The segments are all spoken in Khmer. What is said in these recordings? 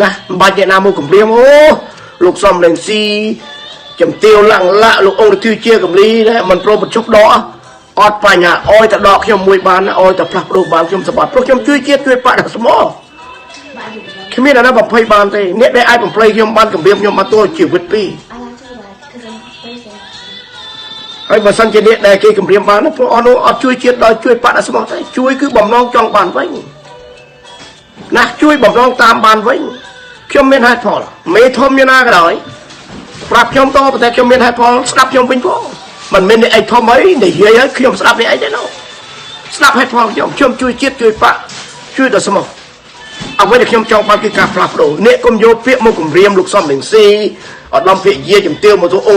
ណាមិនបាច់អ្នកណាមកគម្រាមអូលោកសំរងស៊ីជំទាវឡាំងលាក់លោកអង្គរទ្ធីជាកំលីណាមិនព្រមបញ្ឈប់ដកអត់បញ្ហាអោយតែដកខ្ញុំមួយបានណាអោយតែផ្លាស់ប្ដូរបានខ្ញុំសម្បត្តិព្រោះខ្ញុំជួយជាតិជួយបដិស្មោគ្មានអ្នកណាបំភ័យបានទេអ្នកដែលអាចបំភ្លៃខ្ញុំបានគម្រាមខ្ញុំមកទល់ជីវិតពីរ I like to relax because I'm Thursday. ហើយបើសិនជាអ្នកដែលគេគម្រាមបានណាព្រោះអស់នោះអត់ជួយជាតិដោយជួយបដិស្មោះទេជួយគឺបំណងចង់បានវិញណាជួយបំណងតាមបានវិញខ្ញុំមានហេតុផលមេធំយ៉ាងណាក៏ដោយប្រាប់ខ្ញុំតប៉ុន្តែខ្ញុំមានហេតុផលស្ដាប់ខ្ញុំវិញផងមិនមែនអ្នកឯងធំអីនិយាយហើយខ្ញុំស្ដាប់អ្នកឯងទេនោះស្ដាប់ហេតុផលខ្ញុំខ្ញុំជួយជាតិជួយបកជួយដល់ស្មោះអ្វីដែលខ្ញុំចង់បានគឺការផ្លាស់ប្ដូរអ្នកកុំយកពាក្យមកគម្រាមលោកសំរងស៊ីឧត្តមភិយាជំទាវមកទៅអូ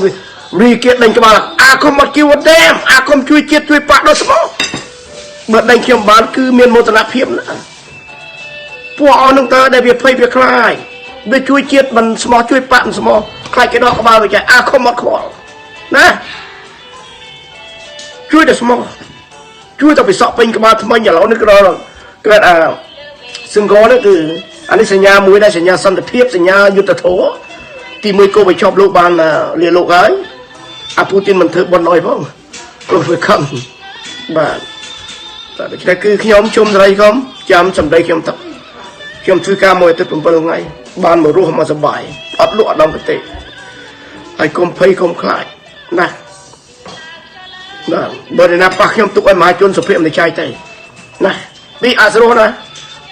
រីគេដេញក្បាលអាខុំអត់គីវដេមអាខុំជួយជាតិជួយបកដល់ស្មោះបើដេញខ្ញុំបានគឺមានមោទនភាពណាពួកអស់នឹងតើដែលវាភ័យវាខ្លាចវាជួយជាតិមិនស្មោះជួយបកមិនស្មោះខ្លាចគេដកក្បាលវាចេះអាខុំអត់ខ្វល់ណាជួយដល់ស្មោះជួយទៅពិសក់ពេញក្បាលថ្មិញឥឡូវនេះក៏ដល់កើតអាសង្កនេះគឺអានេះសញ្ញាមួយដែរសញ្ញាសន្តិភាពសញ្ញាយុទ្ធធម៌ទីមួយគោបិចប់លោកបានលាលោកហើយអាពូទីនមិនធ្វើប៉ុនអុយផងព្រោះវាខំបាទតែដូច្នេះគឺខ្ញុំជុំស្រីខ្ញុំចាំសម្ដីខ្ញុំទឹកខ្ញុំធ្វើការមួយអាទិត្យ7ថ្ងៃបានមករស់មកសប្បាយអត់លក់អត់ដំប្រទេសហើយកុំភ័យកុំខ្លាចណាបាទបើអ្នកណាប៉ះខ្ញុំទុកឲ្យមហាជនសុភាពមិនចៃទេណានេះអសរោះណា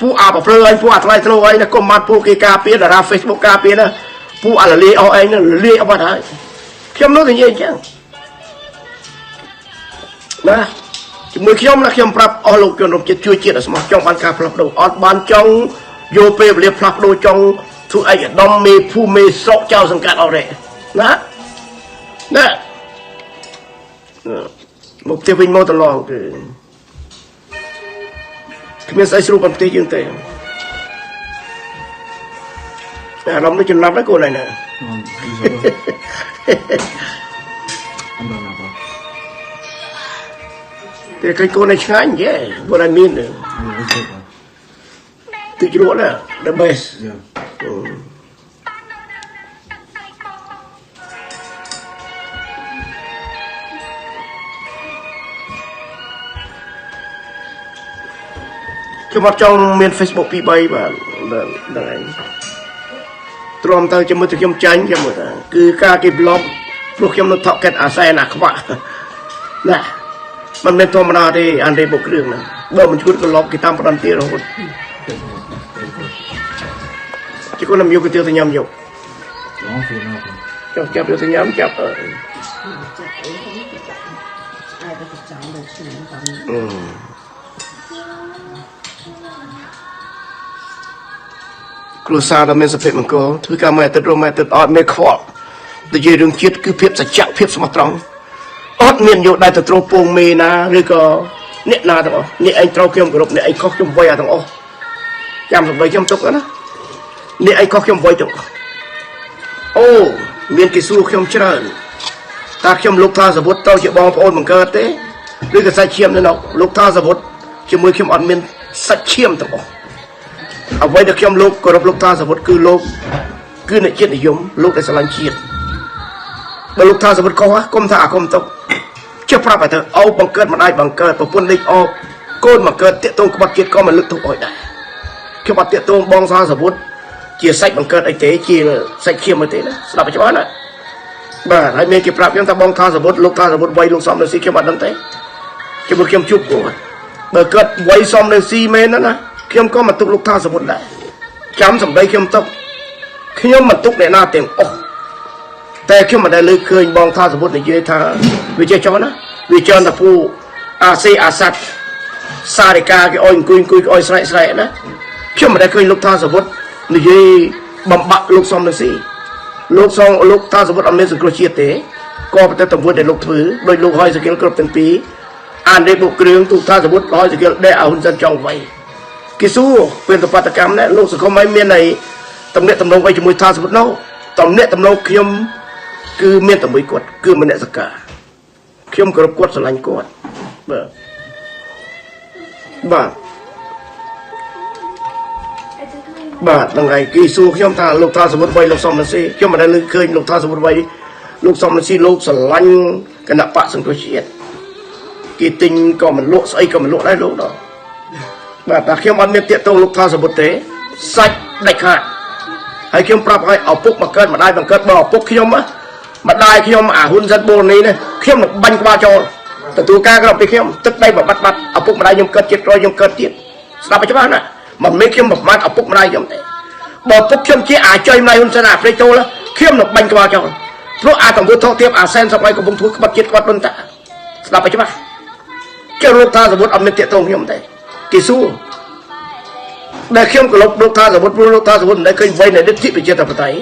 ពួកអាប្រភ្លើឯងពួកអាថ្លៃធ្លោឯងណាកុំបាត់ពួកគេការពារតារា Facebook ការពារណាពួកអាលលាយអស់ឯងណាលាយអស់បាត់ហើយខ្ញុំនោះនិយាយអញ្ចឹងណាជាមួយខ្ញុំណាខ្ញុំប្រាប់អស់លោកជនរួមជាតិជួយជាតិឲ្យស្មោះចង់បានការផ្លាស់ប្ដូរអត់បានចង់យកពេលវេលាផ្លាស់ប្ដូរចង់ធ្វើឯកឧត្តមមេភូមិមេស្រុកចៅសង្កាត់អត់ទេណាណាមកផ្ទះវិញមកតឡងគឺគ្មានស្អីស្រួលប៉ុនផ្ទះយើងទេអារម្មណ៍នេះចំណាប់ហើយកូនឯងណា អំដល់ណាបង តែឃើញកូនឯងឆ្ងាញ់យេ what I mean ទឹកជ្រក់ណា the best. Yeah. ខ្ញុំអត់ចង់មាន Facebook 2 3បាទបាទហ្នឹងឯងទ្រាំទៅជាមួយទៅខ្ញុំចាញ់ខ្ញុំមើលថាគឺការគេ block ព្រោះខ្ញុំនៅថកកេតអាសែនអាខ្វាក់ណាมันមិនធម្មតាទេអានទេបុកគ្រឿងហ្នឹងបើមិនឈួតក៏លប់គេតាមផ្ដន្ទារហូតជាកូនខ្ញុំយកទៅទៅញ៉ាំយក ឡងហ្វូណាបង ចុះចាប់យកទៅញ៉ាំចាប់អើ ចាប់អីហ្នឹងគេចាប់ឆ្អែតទៅចាំដល់ឆ្នាំតាម អឺគ្រួសារដ៏មានសុភមង្គលធ្វើការមួយអាទិត្យរស់មួយអាទិត្យអត់មានខ្វល់និយាយរឿងជាតិគឺភាពសច្ចៈភាពស្មោះត្រង់អត់មានយកដែរទៅទ្រពងមេណាឬក៏អ្នកណាទាំងអស់អ្នកឯងត្រូវខ្ញុំគោរពអ្នកឯងខុសខ្ញុំវៃអាទាំងអស់ចាំសម្ដីខ្ញុំទុកណាអ្នកឯងខុសខ្ញុំវៃទាំងអស់អូមានគេសួរខ្ញុំច្រើនតើខ្ញុំលោកថាសវុតទៅជាបងប្អូនបង្កើតទេឬក៏សាច់ឈាមនៅនោះលោកថាសវុតជាមួយខ្ញុំអត់មានសាច់ឈាមទាំងអស់ អ្វីដែលខ្ញុំលោកគោរពលោកតាសវុតគឺលោកគឺអ្នកជាតិនិយមលោកដែលស្រឡាញ់ជាតិបើលោកតាសវុតខុសកុំថាអាគុំទុកជិះប្រាប់ឲ្យទៅអូបង្កើតម្ដាយបង្កើតប្រពន្ធលេខអោកូនបង្កើតតាកតងក្បត់ជាតិក៏មិនលឹកទុកឲ្យដែរខ្ញុំអត់តាកតងបងសាសវុតជាសាច់បង្កើតអីទេជាសាច់ឈាមអីទេណាស្ដាប់ឲ្យច្បាស់ណាបាទហើយមានគេប្រាប់ខ្ញុំថាបងថាសវុតលោកថាសវុតវៃលោកសំរងស៊ីខ្ញុំអត់ដឹងទេជាមួយខ្ញុំជួបគាត់បើគាត់វៃសំរងស៊ីមែនណាខ្ញុំក៏មកទុកលោកថាសវុតដែរចាំសម្ដីខ្ញុំទុកខ្ញុំមិនទុកអ្នកណាទាំងអស់តែខ្ញុំមិនដែលលើកឃើញបងថាសវុតនិយាយថាវាចេះចោះណាវាច្រើនតែពូអាសេអាសัตว์សារិកាគេអោយអង្គុយអង្គុយគេអោយស្រែកស្រែកណាខ្ញុំមិនដែលឃើញលោកថាសវុតនិយាយបំបាក់លោកសំរងស៊ីលោកសងលោកថាសវុតអត់មានសង្គ្រោះជាតិទេក៏ប៉ុន្តែតម្រួតដែលលោកធ្វើដោយលោកហើយសកិលគ្រប់ទាំងពីរអាននេះបុកគ្រឿងទូថាសវុតហើយសកិលដេកអាហ៊ុនសិនចង់ໄວគេសួរពេលតបតកម្មនេះលោកសង្គមឲ្យមានអីតំណាក់តំណងអីជាមួយថាសវុតនោះតំណាក់តំណងខ្ញុំគឺមានតែមួយគាត់គឺមនសិការខ្ញុំគោរពគាត់ស្រឡាញ់គាត់បាទបាទ I took my បាទហ្នឹងហើយគេសួរខ្ញុំថាលោកថាសមុទ្រវៃលោកសំរងស៊ីខ្ញុំមិនដែលលើឃើញលោកថាសមុទ្រវៃលោកសំរងស៊ីលោកស្រឡាញ់គណៈបកសង្គ្រោះជាតិគេទិញក៏មិនលក់ស្អីក៏មិនលក់ដែរលោកដល់បាទតែខ្ញុំអត់មានតាកតងលោកថាសមុទ្រទេសាច់ដាច់ខាតហើយខ្ញុំប្រាប់ឲ្យឪពុកមកកើតម្ដាយបង្កើតបើឪពុកខ្ញុំម្ដាយខ្ញុំអាហ៊ុនសិនបូរនីនេះខ្ញុំនឹងបាញ់ក្បាលចោលទទួលការក្រោយពីខ្ញុំទឹកដីបបាត់បាត់ឪពុកម្ដាយខ្ញុំកើតជាតិក្រោយខ្ញុំកើតទៀតស្ដាប់ឲ្យច្បាស់ណាមិនមែនខ្ញុំប្រមាថឪពុកម្ដាយខ្ញុំទេបើពុកខ្ញុំជាអាចុយម្ដាយហ៊ុនសែនអាព្រៃចូលខ្ញុំនឹងបាញ់ក្បាលចោលព្រោះអាកម្ពុជាថោទៀបអាសែនសម័យកំពុងធ្វើក្បត់ជាតិក្បត់ដុនតាស្ដាប់ឲ្យច្បាស់ចុះលោកថាសមុទ្រអត់មានតាកតងខ្ញុំទេគេសួរដែលខ្ញុំគោរពលោកថាសមុទ្រព្រោះលោកថាសមុទ្រមិនដែលឃើញវ័យនៃលទ្ធិប្រជាធិបតេយ្យ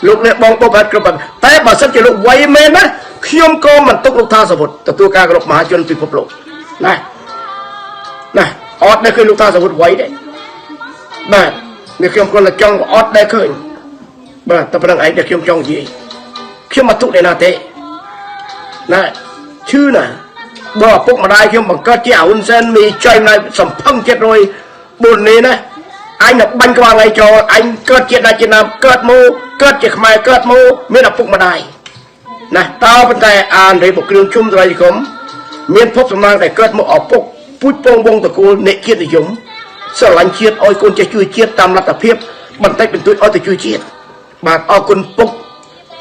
លោកអ្នកបងបបគ្រប់តែបើសិនជាលោកវ័យមែនណាខ្ញុំក៏មិនទុកលោកថាសមុទ្រទទួលការគោរពមហាជនពិភពលោកណាណាអត់ដែលឃើញលោកថាសមុទ្រវ័យទេបាទនេះខ្ញុំគាត់តែចង់អត់ដែលឃើញបាទតែប៉ុណ្្នឹងឯងដែលខ្ញុំចង់និយាយខ្ញុំមកទុកអ្នកណាទេណាឈឺណាបើឪពុកម្ដាយខ្ញុំបង្កើតជាអាហ៊ុនសែនមីចុយម្ដាយសំផឹង704នេះណាអញនឹងបាញ់ក្បាលថ្ងៃចូលអញកើតជាតិណាជាណាកើតមកកើតជាខ្មែរកើតមកមានឪពុកម្ដាយណាតើប៉ុន្តែអានរេបគ្រឿងជុំត្រៃគុំមានភពសំណាងដែលកើតមកឪពុកពូជពងវងតកូលអ្នកជាតិនិយមស្រឡាញ់ជាតិឲ្យកូនចេះជួយជាតិតាមលទ្ធភាពបន្តិចបន្តួចឲ្យទៅជួយជាតិបាទអរគុណពុក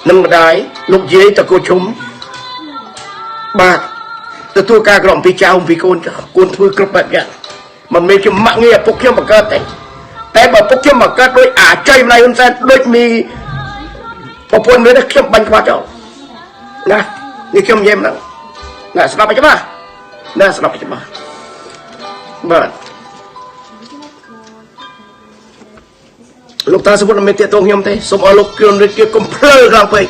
និងម្ដាយលោកយាយតកូលជុំបាទទទួលការក្រំពីចៅពីកូនកូនធ្វើគ្រប់បែបយ៉ាងមិនមែនជាម៉ាក់ងារឪពុកខ្ញុំបង្កើតទេតែបើពុកខ្ញុំបង្កើតដោយអាចុយម្ដាយហ៊ុនសែនដូចមីប្រពន្ធមានខ្ញុំបាញ់ក្បាលចោលណានេះខ្ញុំនិយាយម្ដងណាស្ដាប់ឲ្យច្បាស់ណាស្ដាប់ឲ្យច្បាស់បាទលោកតាសមុទ្រមិនមានតាកតងខ្ញុំទេសូមឲ្យលោកគ្រឿនរិទ្ធជាកុំភ្លើខ្លាំងពេក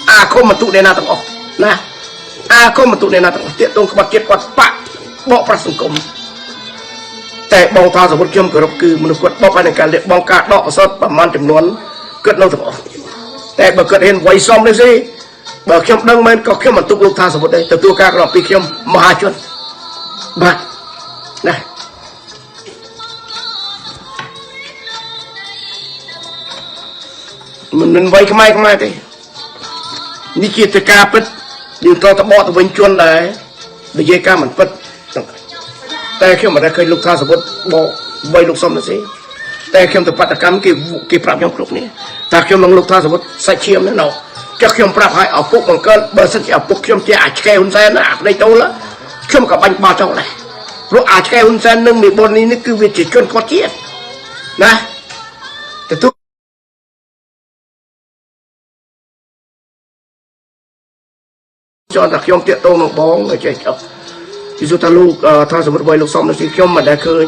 អាខុំបន្ទុកអ្នកណាទាំងអស់ណាអាខុំបន្ទុកអ្នកណាទាំងអស់តាកតងក្បត់ជាតិគាត់បាក់បកប្រាស់សង្គមតែបងតាសមុទ្រខ្ញុំគោរពគឺមនុស្សគាត់បកឲ្យនឹងការលះបង់ការដកឱសថប្រមាណចំនួនគាត់នៅទាំងអស់តែបើគាត់ហ៊ានវាយសមនេះសិបើខ្ញុំដឹងមែនក៏ខ្ញុំមិនទុកលោកថាសមុទ្រទេទទួលការក្រោយពីខ្ញុំមហាជនបាទណាមិនវាយខ្មែរខ្មែរទេនេះជាតការពិតយើងត្រូវតបកទៅវិញជនដែរនិយាយការមិនពិតតែខ្ញុំមិនដែលឃើញលោកថាសមុទ្របកវាយលោកសំនេះទេតែខ្ញុំទៅបាតកម្មគេប្រាប់ខ្ញុំគ្រប់នេះតែខ្ញុំនឹងលោកថាសមុទ្រសាច់ឈាមនេះណោចុះខ្ញុំប្រាប់ឲ្យឪពុកបង្កើតបើសិនជាឪពុកខ្ញុំជាអាចឆ្កែហ៊ុនសែនណាអាប្តីតូលខ្ញុំក៏បាញ់បាល់ចោលដែរព្រោះអាចឆ្កែហ៊ុនសែននឹងមីបុននេះគឺវាជាជនគាត់ជាតិណាទទួលចង់តែខ្ញុំតាកតងនឹងបងចេះចុះពីសុថាលោកថាសមុទ្រវ័យលោកសំនេះខ្ញុំមិនដែលឃើញ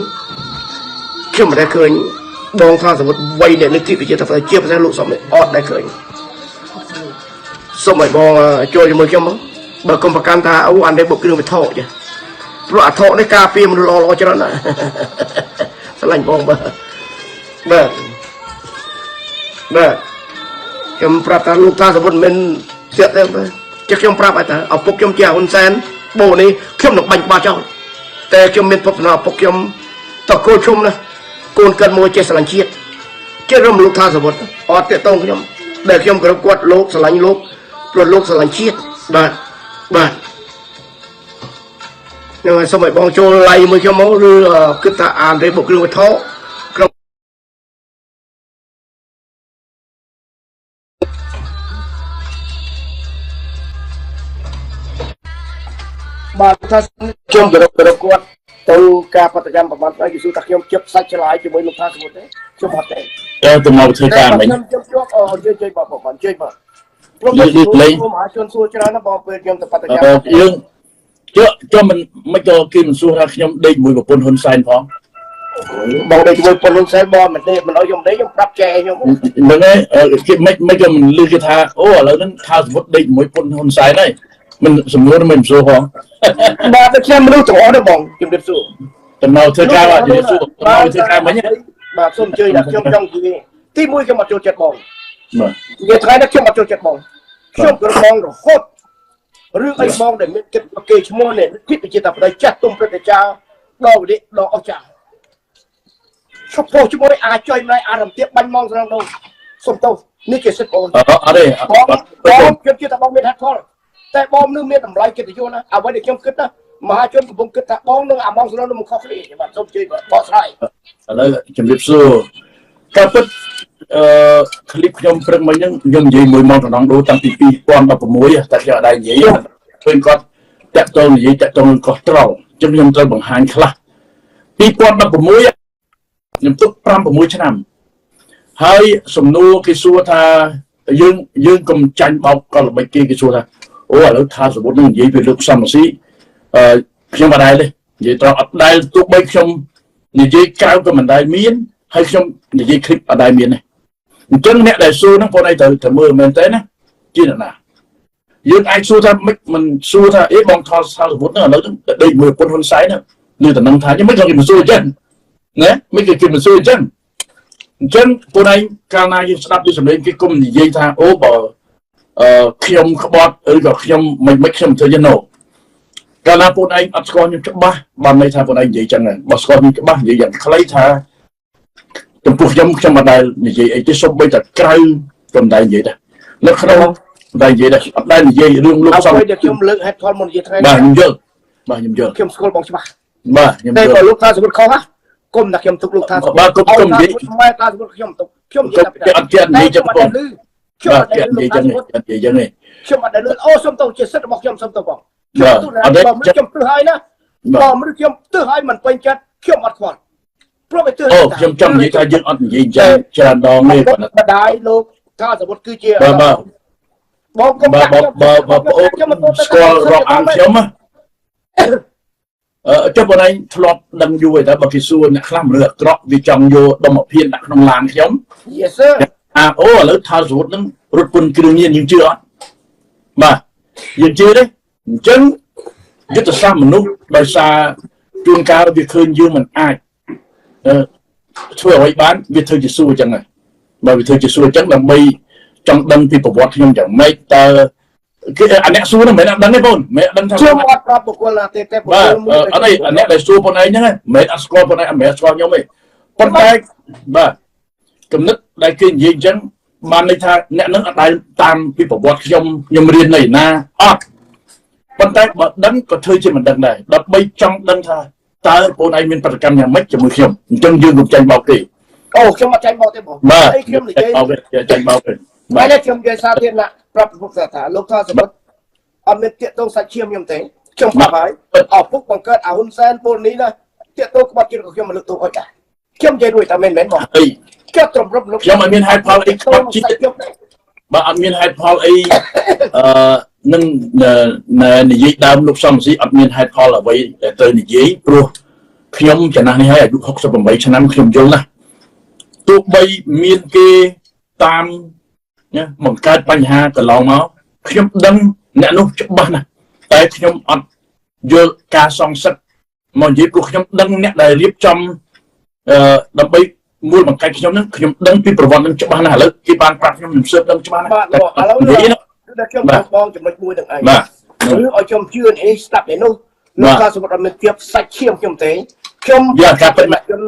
ខ្ញុំមិនដែលឃើញបងថាសមុទ្រវ័យអ្នកលទ្ធិប្រជាធិបតេយ្យជាប្រទេសលោកសំនេះអត់ដែលឃើញសូមឲ្យបងចូលជាមួយខ្ញុំមកបើកុំប្រកាន់ថាអូអានេះបុកគ្រឿងវិថោចាព្រោះអាថោនេះការពារមនុស្សល្អៗច្រើនណាស្រឡាញ់បងបាទបាទបាទខ្ញុំប្រាប់ថាលោកថាសមុទ្រមិនស្ទាក់ទេបាទចុះខ្ញុំប្រាប់ឲ្យថាឪពុកខ្ញុំជាហ៊ុនសែនបូនេះខ្ញុំនឹងបាញ់បាល់ចោលតែខ្ញុំមានភពសំណឪពុកខ្ញុំតកូលជុំណាកូនកិនមួយចេះស្រឡាញ់ជាតិចេះរំលោកថាសមុទ្រអត់តាកតងខ្ញុំដែលខ្ញុំគោរពគាត់លោកស្រឡាញ់លោកព្រោះលោកស្រឡាញ់ជាតិបាទបាទនឹងឲ្យសូមឲ្យបងចូលឡៃមួយខ្ញុំមកឬគិតថាអានរេបុកគ្រឿងវត្ថុក្នុងបាទថាខ្ញុំគោរពគាត់ទៅការបដកម្មប្រហែលថ្ងៃគេសួរថាខ្ញុំជិបសាច់ឆ្លាយជាមួយលោកថាសមុទ្រទេខ្ញុំអត់ទេទៅមកធ្វើការមិញខ្ញុំជិបជាប់អញ្ជើញជួយបងបងអញ្ជើញបងព្រោះខ្ញុំមហាជនសួរច្រើនណាស់បងពេលខ្ញុំទៅបដកម្មយើងចុះមិនមិនក៏គេមិនសួរថាខ្ញុំដេកមួយប្រពន្ធហ៊ុនសែនផងបងដេកជាមួយប្រពន្ធហ៊ុនសែនបងមិនដេកមិនអោយខ្ញុំដេកខ្ញុំប្រាប់ចែខ្ញុំហ្នឹងហើយគេមិនក៏មិនលឺគេថាអូឥឡូវហ្នឹងថាសមុទ្រដេកជាមួយប្រពន្ធហ៊ុនសែនហើយមិនសំណួរមិនសួរផងបាទតែខ្ញុំមនុស្សទាំងអស់ទេបងជំរាបសួរតំណធ្វើការបាទជំរាបសួរតំណធ្វើការមិញបាទសូមអញ្ជើញដល់ខ្ញុំចង់និយាយទីមួយខ្ញុំអត់ចូលចិត្តបងបាទនិយាយថ្ងៃនេះខ្ញុំអត់ចូលចិត្តបងខ្ញុំក្របងរហូតរឿងអីបងដែលមានចិត្តគេឈ្មោះនេះគិតជាតែប្តីចាស់ទុំព្រឹទ្ធាចារ្យដល់វិដល់អស្ចារ្យឈ ឈប់ពោជាមួយអាចចុយម្ល៉េះអារំទៀបបាញ់ម៉ងស្រងនោះសុំទោសនេះជាសិទ្ធិបង អត់ទេ បងបងខ្ញុំជឿថាបងមានហេតុផលតែបងនឹងមានតម្លៃកិត្តិយសណាអ្វីដែលខ្ញុំគិតណាមហាជនកំពុងគិតថាបងនឹងអាម៉ងស្រងនោះមិនខុសគ្នាបាទសូមជួយបកស្រាយ ឥឡូវជំរាបសួរការពិតអឺคลิปខ្ញុំព្រឹកមិញហ្នឹងខ្ញុំនិយាយមួយម៉ោងកណ្ដងដូតាំងពី2016តែខ្ញុំអត់ដែរនិយាយឃើញគាត់តាក់ទងនិយាយតាក់ទងកោះត្រល់អញ្ចឹងខ្ញុំត្រូវបង្ហាញខ្លះ2016ខ្ញុំទុក5 6ឆ្នាំហើយសំណួរគេសួរថាយើងយើងកុំចាញ់បោកកលល្បិចគេគេសួរថាអូឥឡូវថាសមុទ្រនឹងនិយាយពីលោកសំរងស៊ីអឺខ្ញុំអត់ដែរទេនិយាយត្រង់អត់ដែរទោះបីខ្ញុំនិយាយក្រៅក៏មិនដែរមានហើយខ្ញុំនិយាយคลิปអត់ដែរមានទេអញ្ចឹងអ្នកដែលសួរហ្នឹងបងឯងត្រូវត្រូវមើលមែនតើណាជាអ្នកណាយើងអាចសួរថាមិនមិនសួរថាអេបងថតសាលសមុទ្រហ្នឹងឥឡូវដេកមួយប្រពន្ធហ៊ុនសែនហ្នឹងនៅតំណឹងថាមិនក៏គេមិនសួរអញ្ចឹងណាមិនក៏គេមិនសួរអញ្ចឹងអញ្ចឹងពួកឯងកាលណាយើងស្ដាប់ពីសម្លេងគេគុំនិយាយថាអូបើអឺខ្ញុំក្បត់ឬក៏ខ្ញុំមិនមិនខ្ញុំធ្វើយ៉ាងនោះកាលណាពួកឯងអត់ស្គាល់ខ្ញុំច្បាស់បានន័យថាពួកឯងនិយាយចឹងដែរបើស្គាល់ខ្ញុំច្បាស់និយាយយ៉ាងខ្លីថាចំពោះខ្ញុំខ្ញុំមិនដែលនិយាយអីទេសូម្បីតែក្រៅក៏មិនដែលនិយាយដែរនៅក្នុងមិនដែលនិយាយដែរអត់ដែលនិយាយរឿងលោកសំ អ្វីដែលខ្ញុំលើកហេតុផលមុននិយាយថ្ងៃ បាទខ្ញុំយល់បាទខ្ញុំយល់ ខ្ញុំស្គាល់បងច្បាស់ បាទខ្ញុំ តែ យល់ បើលោកថាសមុទ្រខុសណាគុំតែខ្ញុំទុកលោកថា បាទគុំគុំនិយាយ ម៉ែថាសមុទ្រខ្ញុំទុកខ្ញុំនិយាយតែ គេអត់គេអត់និយាយចឹងបង ខ្ញុំ បាទ អត់ដែល គេនិយាយចឹងគេនិយាយចឹងទេ ខ្ញុំអត់ដែលលឺអូសុំទៅជាសិទ្ធិរបស់ខ្ញុំសុំទៅបង បាទ ខ្ញុំ អត់ទេ បងខ្ញុំទិសហើយណា បាទ បងមនុស្សខ្ញុំទិសហើយមិនពេញចិត្តខ្ញុំអត់ខ្វល់ព្រោះវាទិស អូខ្ញុំចង់និយាយថាយើងអត់និយាយចឹងច្រើនដងទេគាត់ ម្ដាយលោកថាសមុទ្រគឺជា បាទបាទ បងកុំ បើ ដាក់ បើ ខ្ញុំ បើបើប្អូន ខ្ញុំមិន ស្គាល់រាប់អានខ្ញុំណាអឺចុះបងឯងធ្លាប់ដឹងយូរហើយតើបើគេសួរអ្នកខ្លះមនុស្សអាក្រក់វាចង់យកដុំអភិនដាក់ក្នុងឡានខ្ញុំ Yes sir អាអូឥឡូវថាសវុតហ្នឹងរត់ពុនគ្រឿងញៀនយើងជឿអត់បាទយើងជឿទេអញ្ចឹងយុទ្ធសាស្ត្រមនុស្សដោយសារជួនកាលវាឃើញយើងមិនអាចអឺធ្វើអ្វីបានវាធ្វើជាសួរអញ្ចឹងហើយបើវាធ្វើជាសួរអញ្ចឹងដើម្បីចង់ដឹងពីប្រវត្តិខ្ញុំយ៉ាងម៉េចតើគេអាអ្នកសួរហ្នឹងមិនមែនអត់ដឹងទេបងមិនមែនអត់ដឹងថា ខ្ញុំអត់ប្រាប់បុគ្គលណាទេតែបុគ្ បាទ គលមួយ អត់ទេអាអ្នកដែលសួរប៉ុនឯងហ្នឹងមិនមែនអត់ស្គាល់ប៉ុនឯងអត់មែនស្គាល់ខ្ញុំទេប៉ុន្តែបាទគំនិតដែលគេនិយាយអញ្ចឹងបានន័យថាអ្នកហ្នឹងអត់ដែលតាមពីប្រវត្តិខ្ញុំខ្ញុំរៀននៅណាអត់ប៉ុន្តែបើដឹងក៏ធ្វើជាមិនដឹងដែរដើម្បីចង់ដឹងថាតើបងឯងមានប្រតិកម្មយ៉ាងម៉េចជាមួយខ្ញុំអញ្ចឹងយើងកុំចាញ់បោកគេ អូខ្ញុំអត់ចាញ់បោកទេបង បាទ អីខ្ញុំនិយាយ បោកទេចាញ់បោកទេ តែ បាទ ខ្ញុំនិយាយសាធារណៈប្រាប់ពុកថាលោកថាសមុទ្រអត់មានតាកតងសាច់ឈាមខ្ញុំទេខ្ញុំប្រាប់ហើយអពុកបង្កើតអាហ៊ុនសែនពលនេះណាតាកតងក្បត់ជាតិក៏ខ្ញុំមិនលើកទោសអុចដែរខ្ញុំនិយាយរួចតែមែនមែនបង អី គាត់ត្រឹមរំលោក ខ្ញុំអត់មានហេតុផលអីក្បត់ជាតិ ខ្ញុំទេ បើអត់មានហេតុផលអីអឺនឹងនិយាយដើមលោកសំស៊ីអត់មានហេតុផលអ្វីដែលត្រូវនិយាយព្រោះខ្ញុំចំណាស់នេះហើយអាយុ68ឆ្នាំខ្ញុំយល់ណាស់ទោះបីមានគេតាមណាបង្កើតបញ្ហាកន្លងមកខ្ញុំដឹងអ្នកនោះច្បាស់ណាស់តែខ្ញុំអត់យល់ការសងសឹកមកនិយាយព្រោះខ្ញុំដឹងអ្នកដែលរៀបចំអឺដើម្បីមូលបង្កាច់ខ្ញុំហ្នឹងខ្ញុំដឹងពីប្រវត្តិហ្នឹងច្បាស់ណាស់ឥឡូវគេបានប្រាប់ខ្ញុំខ្ញុំស៊ើបដឹងច្បាស់ណាស់ បាទបងឥឡូវ និយាយណា គឺថាខ្ញុំបងចំណុចមួយនឹងឯង បាទ ឬឲ្យខ្ញុំជឿនេះស្ដាប់នេះនោះលោកថាសមុទ្រអត់មានភាពសាច់ឈាមខ្ញុំទេខ្ញុំ យ៉ាការពិតមែន ខ្ញុំ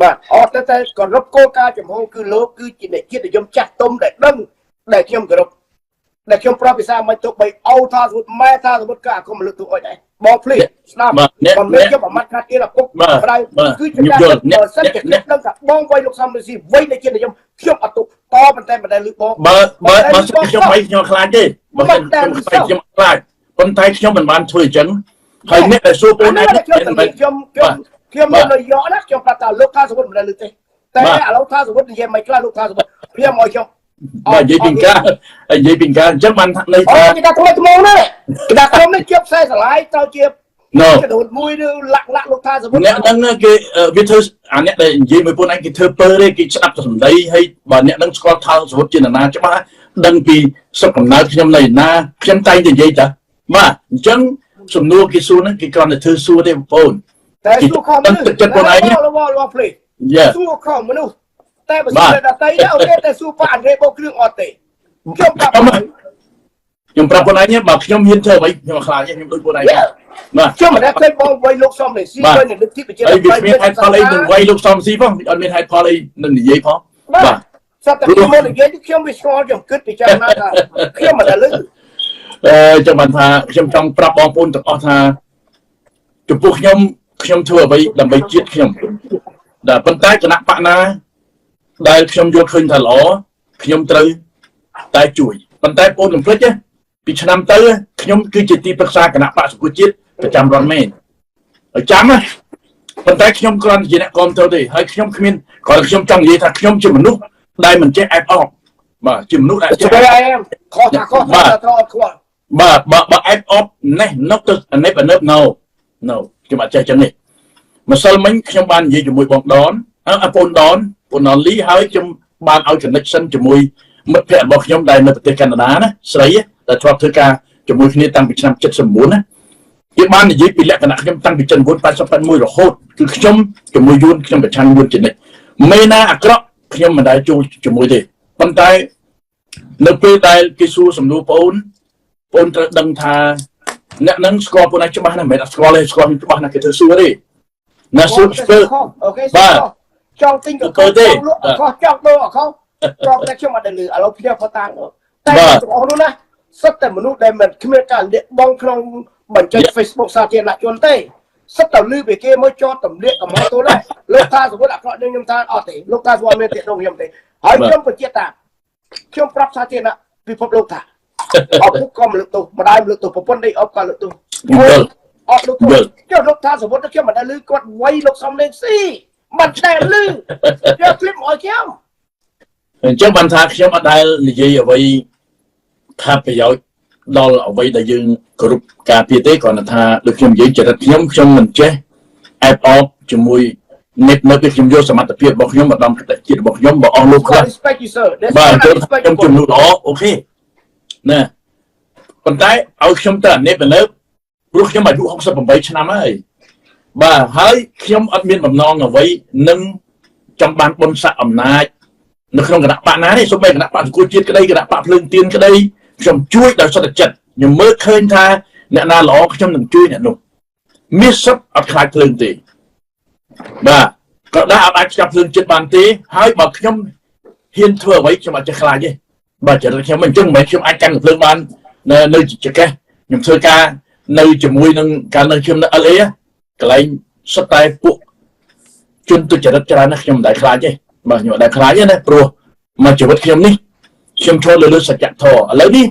បាទអត់ទេតែគោរពគោលការណ៍ចំហគឺលោកគឺជាអ្នកជាតិនិយមចាស់ទុំដែលដឹងដែលខ្ញុំគោរពដែលខ្ញុំប្រាប់ភាសាមិនទៅបីអូថាសមុទ្រម៉ែថាសមុទ្រក៏អាគុំលើកទូអុយដែរបងភ្លីស្ដាប់ បាទអ្នក បងមាន អ្នក ខ្ញុំប្រមាថខាត់ទៀតឪពុក បាទ ប្រៃ បាទ គឺជា ខ្ញុំ ការ យល់អ្នក បើសិនជា អ្នក ខ្ញុំដឹងថាបងវៃលោកសំរងស៊ីវៃនៃជាតិនិយមខ្ញុំអត់ទុកតប៉ុន្តែមិនដែលលឺបង បើបើបើខ្ញុំមិនខ្ញុំខ្លាចទេបើខ្ញុំខ្លាចខ្ញុំខ្លាចប៉ុន្តែខ្ញុំមិនបានធ្វើអញ្ចឹងហើយអ្នកដែលសួរពូនឯង អានេះខ្ញុំ មិន ខ្ញុំខ្ញុំខ្ញុំ បាទ នៅយកណាខ្ញុំប្រាប់ថាលោកថាសវុតមិនដែលលឺទេតែ បាទ ឥឡូវថាសវុតនិយាយមិនខ្លះលោកថាសវុតខ្ញុំឲ្យខ្ញុំ បាទនិយាយពីការនិយាយពីការអញ្ចឹងបានន័យ អូ ថា គេថាថ្មីថ្មោងណាគេថាខ្ញុំនេះជាផ្សេងស្រឡាយទៅជា ណូ ចដូនមួយឬលាក់លាក់លោកថាសវុត អ្នកហ្នឹងគេវាធ្វើអាអ្នកដែលនិយាយមួយពូនឯងគេធ្វើពើទេគេស្ដាប់តែសម្ដីហើយបើអ្នកហ្នឹងស្គាល់ថាសវុតជានរណាច្បាស់ដឹងពីសុខកំណើតខ្ញុំនៅណាខ្ញុំតែងតែនិយាយតាបាទអញ្ចឹងសំណួរគេសួរហ្នឹងគេគ្រាន់តែធ្វើសួរទេបងប្អូន តែសួរខំមនុស្ស ទឹកចិត្តខ្លួនឯងណា លោកលោកភ្លេច យ៉ា សួរខំមនុស្សតែបើ បាទ សួរដល់តៃណាអូខេតែសួរប៉ាអនរេបោកគ្រឿងអត់ទេខ្ញុំប្រាប់ ខ្ញុំ ហើយ ខ្ញុំប្រាប់ខ្លួនឯងបើខ្ញុំហ៊ានធ្វើអ្វីខ្ញុំខ្លាចខ្ញុំដូចខ្លួនឯងបាទ ខ្ញុំមិនដែលឃើញបងវៃលោកសំរងស៊ីទៅនឹងលទ្ធិប្រជា ធិបតេយ្យហើយវាគ្មានហេតុផលអីនឹងវៃលោកសំស៊ីផងអត់មានហេតុផលអីនឹងនិយាយផងបាទ សត្វតែខ្ញុំមកនិយាយខ្ញុំវាឆ្ងល់ខ្ញុំគិតពិចារណាថាខ្ញុំមិនដែលលឺ អឺចាំបានថាខ្ញុំចង់ប្រាប់បងប្អូនទាំងអស់ថាចំពោះខ្ញុំខ្ញុំធ្វើអ្វីដើម្បីជាតិខ្ញុំដែលប៉ុន្តែគណៈបកណាដែលខ្ញុំយល់ឃើញថាល្អខ្ញុំត្រូវតែជួយប៉ុន្តែបងកុំភ្លេចពីឆ្នាំទៅខ្ញុំគឺជាទីប្រឹក្សាគណៈបកសង្គមជាតិប្រចាំរដ្ឋមេហើយចាំណាប៉ុន្តែខ្ញុំគ្រាន់តែជាអ្នកគាំទ្រទេហើយខ្ញុំគ្មានគ្រាន់តែខ្ញុំចង់និយាយថាខ្ញុំជាមនុស្សដែលមិនចេះអែបអបបាទជាមនុស្សដែល ចេះខុសថាខុសថាត្រអត់ខ្វល់ បាទបើអែបអបនេះនឹកទៅនេះបើនឹក no no ខ្ញុំអត់ចេះចឹងនេះម្សិលមិញខ្ញុំបាននិយាយជាមួយបងដនអើបងដនបងដនលីហើយខ្ញុំបានឲ្យ connection ជាមួយមិត្តភ័ក្តិរបស់ខ្ញុំដែលនៅប្រទេសកាណាដាណាស្រីដែលធ្លាប់ធ្វើការជាមួយគ្នាតាំងពីឆ្នាំ79ណាគេបាននិយាយពីលក្ខណៈខ្ញុំតាំងពី79 81រហូតគឺខ្ញុំជាមួយយួនខ្ញុំប្រឆាំងយួនជានិច្ចមេណាអាក្រក់ខ្ញុំមិនដែលចូលជាមួយទេប៉ុន្តែនៅពេលដែលគេសួរសំណួរបងអូនត្រូវដឹងថាអ្នកនឹងស្គាល់ពួកឯងច្បាស់ណាស់មិនមែនអត់ស្គាល់ទេស្គាល់ខ្ញុំច្បាស់ណាស់គេធ្វើសួរទេណាសួរស្ពើ OK បាទចង់ទិញក៏ខុសលក់ខុសចង់ដូរអខុសត្រង់តែខ្ញុំអត់ដែលលឺឥឡូវភ្លាវផតាងតែទាំងអស់នោះណាសុទ្ធតែមនុស្សដែលមិនគ្មានការលាកបងក្នុងបញ្ចេញ Facebook សាធារណជនទេសុទ្ធតែលឺពីគេមកចតទម្លាកកំហុសទោសដែរលោកថាសវុតអាក្រក់នឹងខ្ញុំថាអត់ទេលោកថាសវុតមានទាក់ទងខ្ញុំទេហើយខ្ញុំបញ្ជាក់ថាខ្ញុំប្រាប់សាធារណៈពិភពលោកថាអត់ពុកក៏មិនលើកទោសម្ដាយមិនលើកទោសប្រពន្ធនេះអបក៏លើកទោសអត់លើកទោសចុះលោកថាសវុតខ្ញុំមិនដែលលឺគាត់វៃលោកសំលេងស៊ីមិនដែលលឺយកคลิปមកឲ្យខ្ញុំ អញ្ចឹងបានថាខ្ញុំអត់ដែលនិយាយអ្វីថាប្រយោជន៍ដល់អ្វីដែលយើងគោរពការពារទេគ្រាន់តែថាដូចខ្ញុំនិយាយចរិតខ្ញុំខ្ញុំមិនចេះអែបអបជាមួយនិតនៅពេលខ្ញុំយកសមត្ថភាពរបស់ខ្ញុំឧត្តមគតិជាតិរបស់ខ្ញុំបើអស់លោកខ្លះ respect you sir បាទខ្ញុំជំនួសល្អ OK ណាប៉ុន្តែឲ្យខ្ញុំទៅអានេះទៅលើព្រោះខ្ញុំអាយុ68ឆ្នាំហើយបាទហើយខ្ញុំអត់មានបំណងអ្វីនឹងចង់បានបុណ្យស័ក្តិអំណាចនៅក្នុងគណៈបកណាទេសូម្បីគណៈបកសង្គមជាតិក្តីគណៈបកភ្លើងទៀនក្តីខ្ញុំជួយដោយសុទ្ធចិត្តខ្ញុំមើលឃើញថាអ្នកណាល្អខ្ញុំនឹងជួយអ្នកនោះមាសសុទ្ធអត់ខ្លាចភ្លើងទេបាទក៏ដែរអត់អាចស្កាប់ភ្លើងចិត្តបានទេហើយបើខ្ញុំហ៊ានធ្វើអ្វីខ្ញុំអត់ចេះខ្លាចទេបាទចរិតខ្ញុំអញ្ចឹងមិនមែនខ្ញុំអាចកាន់ភ្លើងបាននៅចកេះខ្ញុំធ្វើការនៅជាមួយនឹងកាលនៅខ្ញុំនៅ LA កន្លែងសុទ្ធតែពួកជនទុច្ចរិតច្រើនណាស់ខ្ញុំមិនដែលខ្លាចទេបាទខ្ញុំអត់ដែលខ្លាចទេណាព្រោះមកជីវិតខ្ញុំនេះខ្ញុំឈរលើលើសច្ចធម៌ឥឡូវនេះ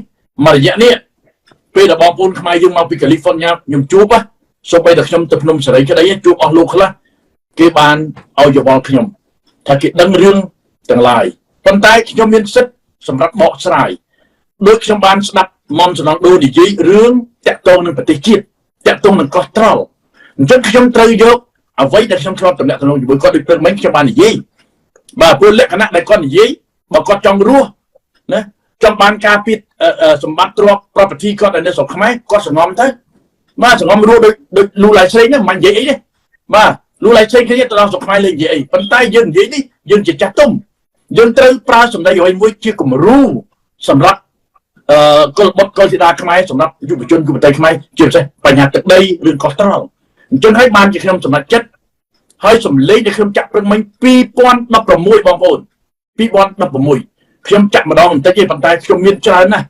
មួយរយៈនេះពេលដែលបងប្អូនខ្មែរយើងមកពីកាលីហ្វ័រញ៉ាខ្ញុំជួបសូម្បីតែខ្ញុំទៅភ្នំសេរីក្តីជួបអស់លោកខ្លះគេបានឲ្យយោបល់ខ្ញុំថាគេដឹងរឿងទាំងឡាយប៉ុន្តែខ្ញុំមានសិទ្ធិសម្រាប់បកស្រាយដូចខ្ញុំបានស្ដាប់មុំសំណងដូនិយាយរឿងតាក់ទងនឹងប្រទេសជាតិតាក់ទងនឹងកោះត្រល់អញ្ចឹងខ្ញុំត្រូវយកអ្វីដែលខ្ញុំធ្លាប់តំណាក់តំណងជាមួយគាត់ដូចព្រឹកមិញខ្ញុំបាននិយាយបាទព្រោះលក្ខណៈដែលគាត់និយាយបើគាត់ចង់រស់ណាចង់បានការពារសម្បត្តិទ្រព្យ property គាត់នៅស្រុកខ្មែរគាត់សងំទៅបាទសងំរស់ដូចដូចលូឡៃស្រីហ្នឹងមិននិយាយអីទេបាទលូឡៃស្រីគ្នាទៅដល់ស្រុកខ្មែរលេងនិយាយអីប៉ុន្តែយើងនិយាយនេះយើងជាចាស់ទុំយើងត្រូវប្រើសម្ដីអ្វីមួយជាគំរូសម្រាប់កុលបុត្រកុលធីតាខ្មែរសម្រាប់យុវជនយុវតីខ្មែរជាពិសេសបញ្ហាទឹកដីរឿងកោះត្រល់អញ្ចឹងហើយបានជាខ្ញុំសម្រេចចិត្តហើយសម្លេងដែលខ្ញុំចាក់ព្រឹកមិញ2016បងប្អូន2016ខ្ញុំចាក់ម្ដងបន្តិចទេប៉ុន្តែខ្ញុំមានច្រើនណាស់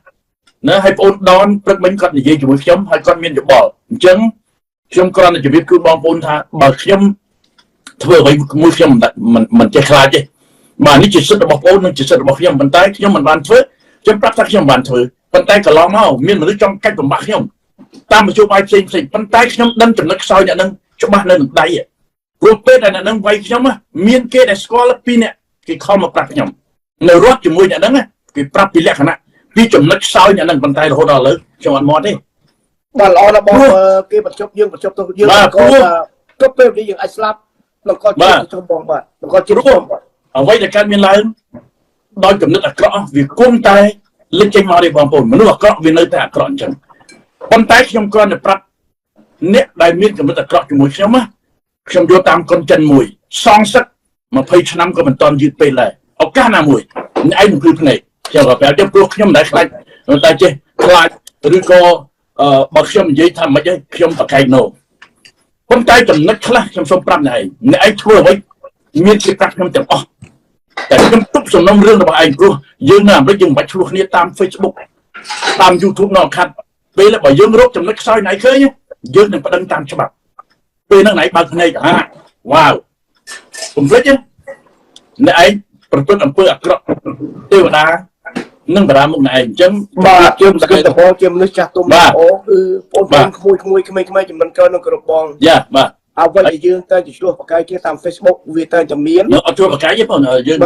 ណាហើយបងអូនដនព្រឹកមិញគាត់និយាយជាមួយខ្ញុំហើយគាត់មានយោបល់អញ្ចឹងខ្ញុំគ្រាន់តែជម្រាបជូនបងប្អូនថាបើខ្ញុំធ្វើអ្វីមួយខ្ញុំមិនចេះខ្លាចទេបាទនេះជាសិទ្ធិរបស់បងប្អូននិងជាសិទ្ធិរបស់ខ្ញុំប៉ុន្តែខ្ញុំមិនបានធ្វើខ្ញុំប្រាប់ថាខ្ញុំមិនបានធ្វើប៉ុន្តែកន្លងមកមានមនុស្សចង់កាច់បំបាក់ខ្ញុំតាមមធ្យោបាយផ្សេងផ្សេងប៉ុន្តែខ្ញុំដឹងចំណុចខ្សោយអ្នកនឹងច្បាស់នៅនឹងដៃព្រោះពេលដែលអ្នកនឹងវាយខ្ញុំមានគេដែលស្គាល់ពីរអ្នកគេខំមកប្រាប់ខ្ញុំនៅរត់ជាមួយអ្នកហ្នឹងគេប្រាប់ពីលក្ខណៈពីចំណុចខ្សោយអ្នកហ្នឹងប៉ុន្តែរហូតដល់ឥឡូវខ្ញុំអត់មកទេ បាទល្អណាស់បងគេបញ្ចប់យើងបញ្ចប់ទៅយើងក៏គ្រប់ពេលនេះយើងអាចស្លាប់แล้วក៏ជាតិខ្ញុំបងបាទแล้วក៏ជាតិខ្ញុំបាទ អ្វីដែលកើតមានឡើងដោយចំណុចអាក្រក់វាគង់តែលេចចេញមកទេបងប្អូនមនុស្សអាក្រក់វានៅតែអាក្រក់អញ្ចឹងប៉ុន្តែខ្ញុំគ្រាន់តែប្រាប់អ្នកដែលមានចំណុចអាក្រក់ជាមួយខ្ញុំណាខ្ញុំយកតាមកុនចិនមួយសងសឹក20ឆ្នាំក៏មិនតាន់យឺតពេលដែរឱកាសណាមួយអ្នកឯងនឹងភ្លឺភ្នែកខ្ញុំក៏ប្រាប់ទៅព្រោះខ្ញុំមិនដែលខ្លាច តែចេះខ្លាចឬក៏បើខ្ញុំនិយាយថាមិនអីខ្ញុំប្រកែកណូប៉ុន្តែចំណុចខ្លះខ្ញុំសូមប្រាប់អ្នកឯងអ្នកឯងធ្វើអ្វីមានគេប្រាប់ខ្ញុំទាំងអស់តែខ្ញុំទប់សំណុំរឿងរបស់ឯងព្រោះយើងនៅអាមេរិកយើងមិនបាច់ឆ្លោះគ្នាតាម Facebook តាម YouTube នៅខាត់ពេលបើយើងរកចំណុចខ្សោយណៃឃើញយើងនឹងប្តឹងតាមច្បាប់ពេលហ្នឹងណៃបើកភ្នែកហាវ៉ាវកុំភ្លេចអ្នកឯងប្រព្រឹត្តអំពើអាក្រក់ទេវតានឹងបារាមុខអ្នកឯងអញ្ចឹង បាទជាសកម្មតជាមនុស្សចាស់ទុំអូគឺបងប្អូនក្មួយក្មួយក្មេងៗចំណិនកើនឹងគ្រប់បងយ៉ាបាទអ្វីដែលយើងតែឆ្លោះបកាយគេតាម Facebook វាតែតែមាន អត់ជួយបកាយទេបងយើង